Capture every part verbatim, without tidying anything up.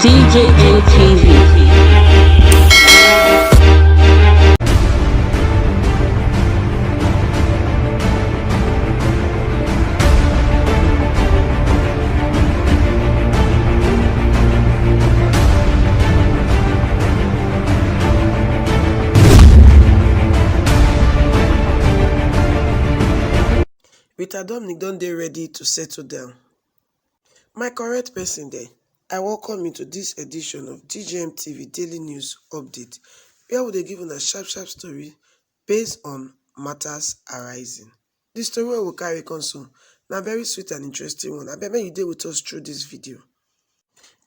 D J N T V. Rita Dominic don dey ready to settle down. My correct person dem, I welcome you to this edition of D J M T V Daily News Update, where we dey give una sharp sharp story based on matters arising. The story wey we carry come so na very sweet and interesting one. Abeg, make you dey with us through this video.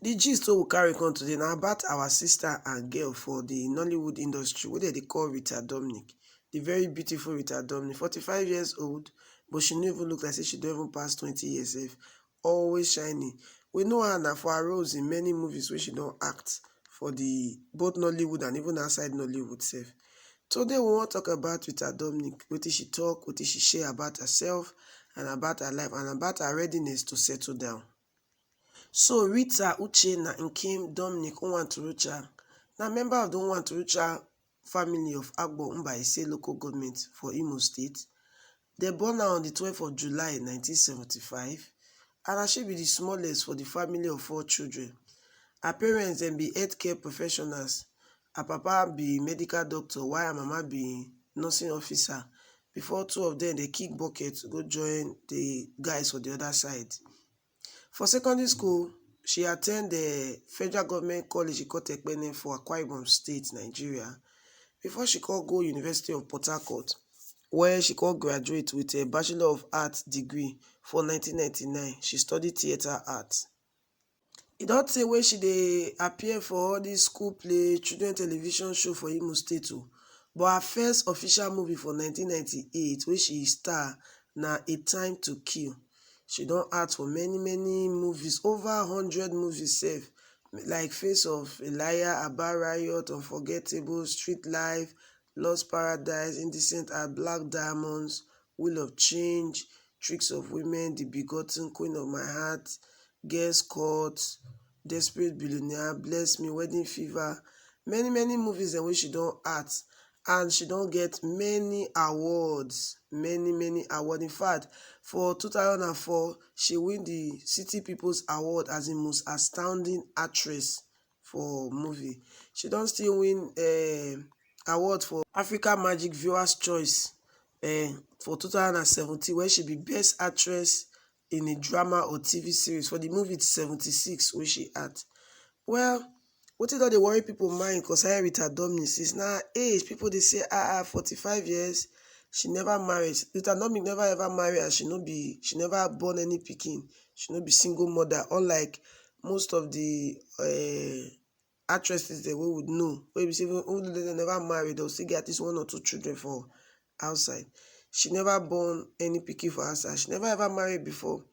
The gist wey we carry come today na about our sister and girl for the Nollywood industry wey dem dey call Rita Dominic. The very beautiful Rita Dominic, forty-five years old, but she no even look like say she don even pass twenty years sef. Always shining. We know her na for her roles in many movies wey she don act for the both Nollywood and even outside Nollywood sef. Today we wan talk about Rita Dominic, wetin she talk, wetin she share about herself and about her life and about her readiness to settle down. So Rita Uchenna Nkim Dominic Nwanturucha na member of the Nwanturucha family of Agbo Mbaise local government for Imo State. Dem born her on the twelfth of July nineteen seventy-five, and na she be the smallest for the family of four children. Her parents dem be healthcare professionals. Her papa be medical doctor, while her mama be nursing officer. Before two of them dey kick bucket go join the guys for the other side. For secondary school, she attend the Federal Government College Ikotekpene for Akwa Ibom State, Nigeria, before she come go University of Port Harcourt, where she come graduate with a Bachelor of Arts degree for nineteen ninety-nine. She studied theatre art. E don tey wey she dey appear for all this school play, children television show for Imo State o, but her first official movie for nineteen ninety-eight wey she star na A Time to Kill. She don act for many many movies, over hundred movies sef, like Face of a Liar, Aba Riot, Unforgettable, Street Life, Lost Paradise, Indecent Art, Black Diamonds, Wheel of Change, Tricks of Women, The Begotten, Queen of My Heart, Girls Court, Desperate Billionaire, Bless Me, Wedding Fever, many many movies dem wey she don act, and she don get many awards, many many awards. In fact, for two thousand and four, she win the City People's Award as the most outstanding actress for movie. She don still win um award for Africa Magic Viewers Choice um for two thousand and seventeen, where she be best actress in a drama or T V series for the movie seventy-six wey she act. Well, wetin don dey worry people mind concerning Rita Dominic is na age. People dey say, ah ah, forty-five years, she never marry. Rita Dominic never ever marry, and she no be, she never born any pikin. She no be single mother, unlike most of the um actresses dem wey we know, wey be say even, even though dem never marry, dem still get at least one or two children for outside. She never born any pikin for outside. She never ever marry before.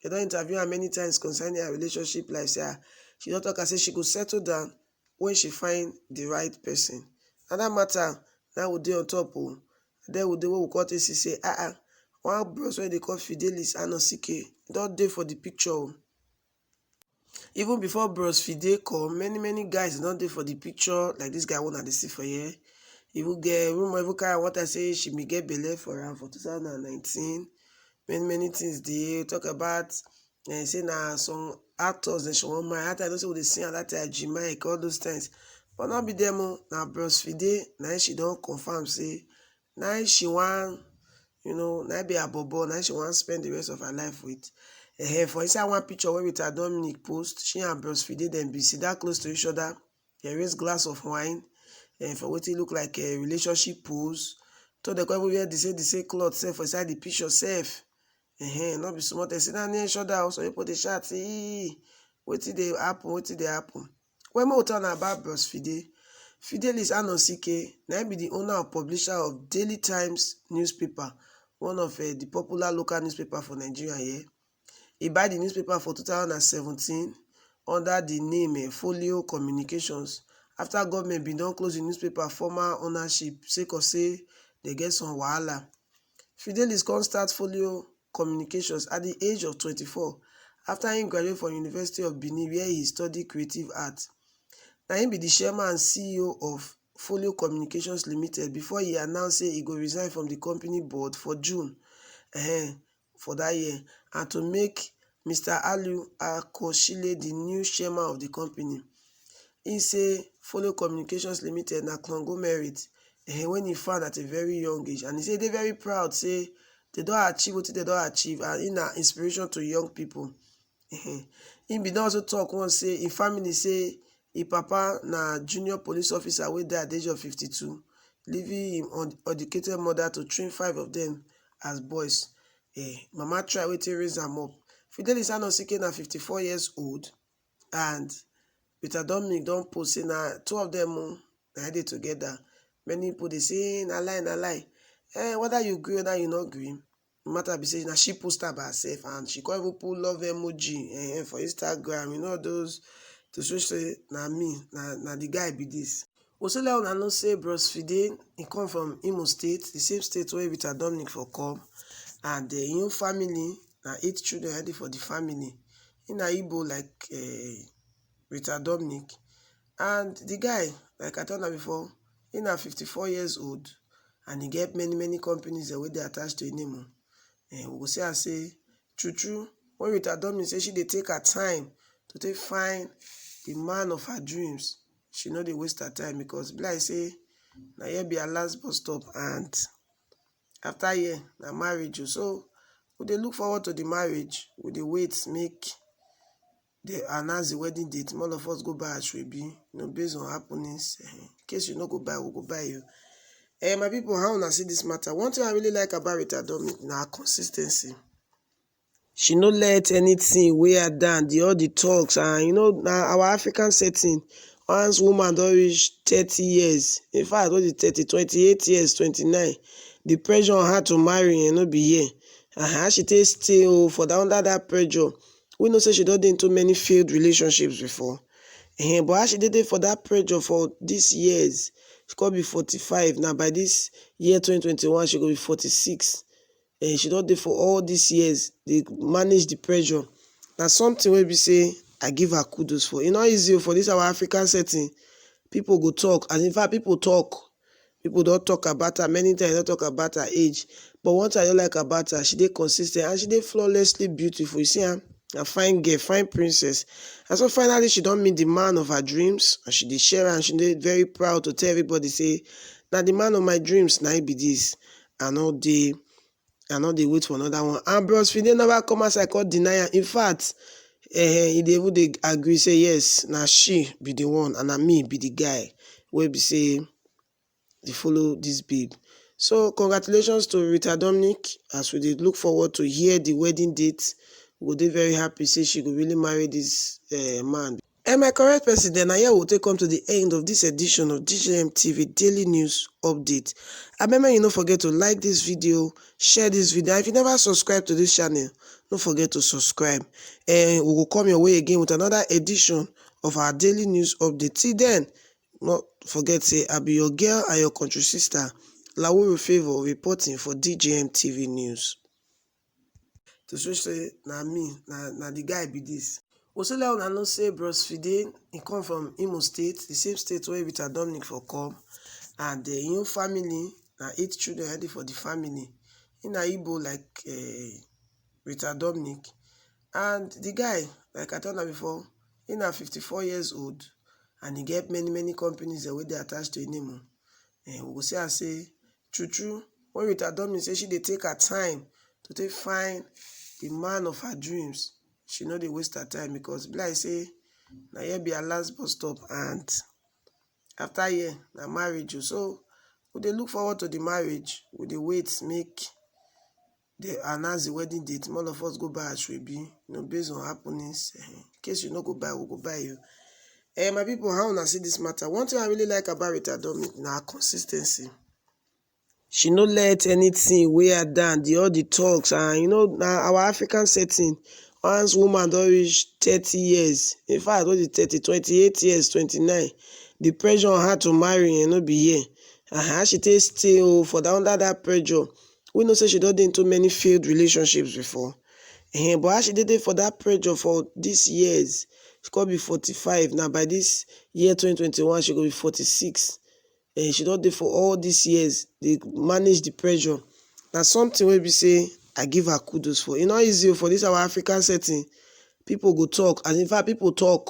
Dem don interview her many times concerning her relationship life. Say, ah, she don talk am say she go settle down when she find the right person. Na that matter na we dey on top o. Then we dey wey we come take see say, ah ah, one bros wey dey call Fidelis Anosike don dey for the picture o. Even before Bros Fide come, many many guys don dey for the picture, like this guy wey una dey see for here. Even get rumor even carry water say she bin get belle for am for two thousand and nineteen. Many many things dey talk about, eh, say na some actors dem she wan marry. That time I know say we dey see am that time, G Mike, all those things. But no be dem o, na Bros Fide, na im she don confirm say na im she wan, you know, na im be her bobo, na im she wan spend the rest of her life with. Eh, for inside one picture wey Rita Dominic post, she and Bros Fide dem be sit down close to each other. Dem raise glass of wine, eh, for wetin look like a relationship pose. So dem come even wear the same the same cloth sef for inside the picture sef. Eh, no be small thing. Sit down near each other, some people dey shout, "Ee, wetin dey happen? Wetin dey happen?" Well, make we tell una about Bros Fide. Fidelis Anosike, na im be the owner of publisher of Daily Times newspaper, one of, eh, the popular local newspaper for Nigeria here. He buy the newspaper for two thousand and seventeen under the name, eh, Folio Communications, after government bin don close the newspaper former ownership sake of say dem get some wahala. Fidelis come start Folio Communications at the age of twenty-four after he graduate from University of Benin, where he study creative art. Na him be the chairman and C E O of Folio Communications Limited before he announce say he go resign from the company board for June, eh, for that year, and to make Mister Alu Akoshile the new chairman of the company. He say Folio Communications Limited na conglomerate, eh, when he found at a very young age, and he say they very proud say they don achieve wetin they don achieve, and he na inspiration to young people. He bin don also talk once say him family say him papa na junior police officer wey die at the age of fifty-two, leaving him un-, educated mother to train five of them as boys. Eh, mama try wetin raise am up. Fidelis Anosike na fifty-four years old, and Peter Dominic don post say na two of them o, na dey together. Many people dey say, "Eh, na lie, na lie." Eh, whether you gree, whether you no gree, the matter be say na she post am by herself, and she come even put love emoji, eh, for Instagram. You know those to show say na me, na, na the guy be this. We say let una know say Bros Fide, he come from Imo State, the same state where Peter Dominic for come, and, eh, him family na eight children already for the family. He na Igbo like, eh, Peter Dominic, and the guy, like I tell una before, he na fifty-four years old, and he get many, many companies, eh, wey dey attached to him name o. Eh, we go see am say true true, when Rita Dominic say she dey take her time to take find the man of her dreams, she no dey waste her time, because e be like say na here be her last bus stop, and after here na marriage o. So we dey look forward to the marriage, we dey wait make they announce the wedding date, make all of us go buy asoebi, you know, based on happenings. Eh, in case you no go buy, we go buy you. Eh, my people, how una see this matter? One thing I really like about Rita Dominic na her consistency. She no let anything weigh her down. The, all the talks, and you know, na our African setting. Once woman don reach thirty years, in fact, what is thirty, twenty-eight years, twenty-nine, the pressure on her to marry, eh, no be here. And how she take stay o for that, under that pressure. We know say she don dey into many failed relationships before. Eh, but how she dey dey for that pressure for these years, she come be forty-five now. By this year twenty twenty-one, she go be forty-six. Eh, she don dey for all these years, dey manage the pressure. Na something wey be say I give her kudos for. E no easy o for this our African setting. People go talk, and in fact, people talk. People don talk about her many times, don talk about her age. But one thing I don like about her, she dey consistent and she dey flawlessly beautiful. You see am? A fine girl, fine princess. And so finally, she don meet the man of her dreams, and she dey share am. She dey very proud to tell everybody say, "Na the man of my dreams, na him be this." I no dey, I no dey wait for another one. And Bros Fide never come outside come deny am. In fact, eh, he dey even dey agree say yes, na she be the one and na me be the guy wey be say dey follow this babe. So congratulations to Rita Dominic. As we dey look forward to hear the wedding date, we go dey very happy say she go really marry this, eh, man. And my correct person, then na here we take come to the end of this edition of D J M T V Daily News Update. Abeg, make you no forget to like this video, share this video. And if you never subscribe to this channel, no forget to subscribe. And we go come your way again with another edition of our Daily News Update. Till then, no forget say I be your girl and your country sister, Lawuru Favour, reporting for D J M T V News. To show say na me, na, na the guy be this. We say let una know say Bros Fide, he come from Imo State, the same state where Rita Dominic for come, and, eh, him family na eight children already for the family. He na Igbo like, eh, Rita Dominic, and the guy, like I tell una before, he na fifty-four years old, and he get many, many companies, eh, wey dey attached to him name o. Eh, we go see am say true true, when Rita Dominic say she dey take her time to take find the man of her dreams, she no dey waste her time, because e be like say na here be her last bus stop, and after here na marriage o. So we dey look forward to the marriage, we dey wait make they announce the wedding date, make all of us go buy asoebi, you know, based on happenings. Eh, in case you no go buy, we go buy you. Eh, my people, how una see this matter? One thing I really like about Rita Dominic na her consistency. She no let anything weigh her down. The, all the talks, and you know, na our African setting. Once woman don reach thirty years, in fact, what is thirty, twenty-eight years, twenty-nine, the pressure on her to marry, eh, no be here. And how she take stay o for that, under that pressure. We know say she don dey into many failed relationships before. Eh, but as she dey dey for that pressure for these years, she come be forty-five now. By this year twenty twenty-one, she go be forty-six. Eh, she don dey for all these years, dey manage the pressure. Na something wey be say I give her kudos for. E no easy o, for this our African setting. People go talk, and in fact, people talk.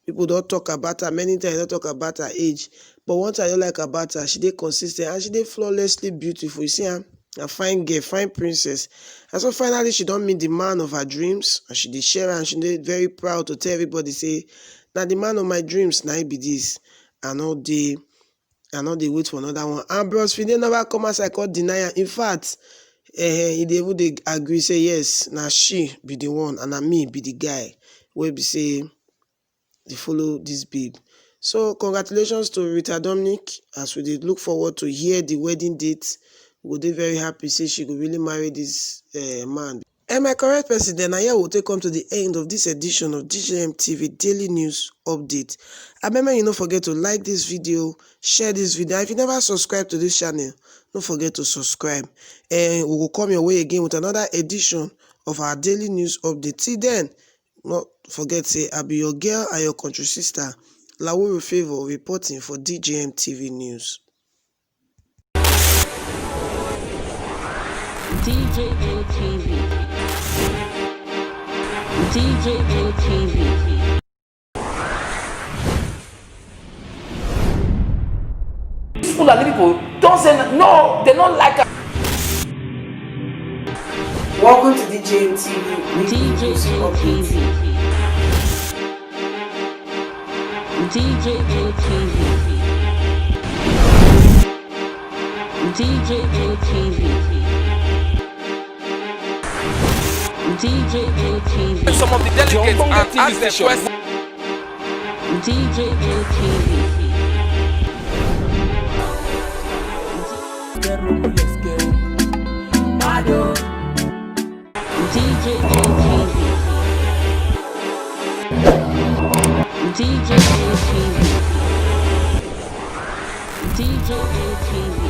People don talk about her many times, don talk about her age. But one thing I don like about her, she dey consistent and she dey flawlessly beautiful. You see am? A fine girl, fine princess. And so finally, she don meet the man of her dreams, and she dey share am. She dey very proud to tell everybody say, "Na the man of my dreams, na him be this." I no dey, I no dey wait for another one. And Bros Fide never come outside come deny am. In fact, eh, he dey even dey agree say yes, na she be the one and na me be the guy wey be say dey follow this babe. So congratulations to Rita Dominic, as we dey look forward to hear the wedding date. We go dey very happy say she go really marry this, eh, man. And my correct person, then na here we take come to the end of this edition of D J M T V Daily News Update. Abeg, make you no forget to like this video, share this video. And if you never subscribe to this channel, no forget to subscribe. And we will come your way again with another edition of our Daily News Update. Till then, no forget say I be your girl and your country sister, Lawuru Favour, reporting for D J M T V News. D J M T V. D J M T V. These Fulani people don't say no, they don't like us. Welcome to D J M T V. D J M T V. D J M T V. D J M T V. D J M T V. Some of the delegates and ask them questions. D J M T V. D J M T V. D J M T V. D J M T V.